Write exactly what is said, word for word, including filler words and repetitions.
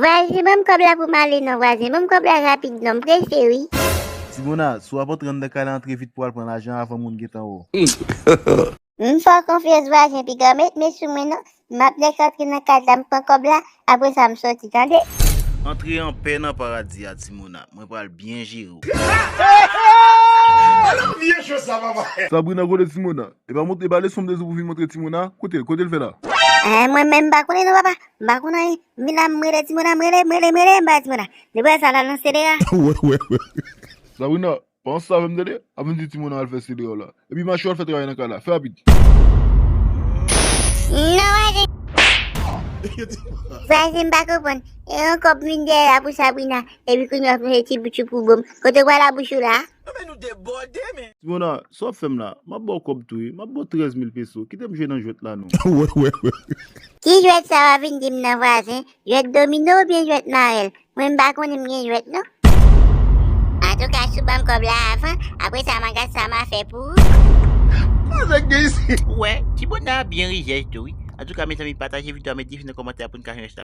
Vwazen, ban m kòb la pou m ale non, vwazen. Ban m kòb la rapid non, m prese wi. Timona, si w ap antre anndan kay la, antre vit pou w al pran lajan avan moun gentan wè w. M fè w konfyans vwazen, piga w met men sou mwen non. M ap nèk antre nan kay la, m pran kòb la, apre sa m soti, tande? Antre anpè nan paradi a, Timona. Mwen pral byen jere w. Ala vye jwe sa, papa. Sabrina, kote Timona? E pa montre, e pa leson m te di w pou vin montre Timona? Kote l, kote l fè la? Eh, mwen menm m pa konnen non, papa. M pa konnen anyen. M vin la, m rele Timona, m rele, m rele, m rele, m pa Timona. Depi sa la nan selera. Wè, wè, wè. Sabrina, panse sa avè m tande. Ap vin di Timona al fè selera w la. Epi mache w al fè travay nan kay la. Fè rapid. Non, vwazen. Vwazen, m pa konprann. E yon kòb vin dèyè la pou Sabrina. Epi kounye a w ap mete ti boutchou pou bon. Kote w pral la bouch ou la? Non, men nou debòde, men. Timona, sa w ap fè m la? M ap ba w kòb tou wi. M ap ba w trèz mil peso. Kite m jwe nan jwèt la non. Wè, wè, wè. Ki jwèt sa w ap vin di m nan vwazen? Jwèt domino oubyen jwèt marèl? Mwen m pa konnen m gen jwèt non. Antouka, si w ban m kòb la avan, apre sa m a gad sa m a fè pou ou. Sa k gen isit? Ou wè, Timona byen rijès tou wi. Antouka, mezanmi, pataje videyo a, met dife nan kòmantè a pou n ka jwenn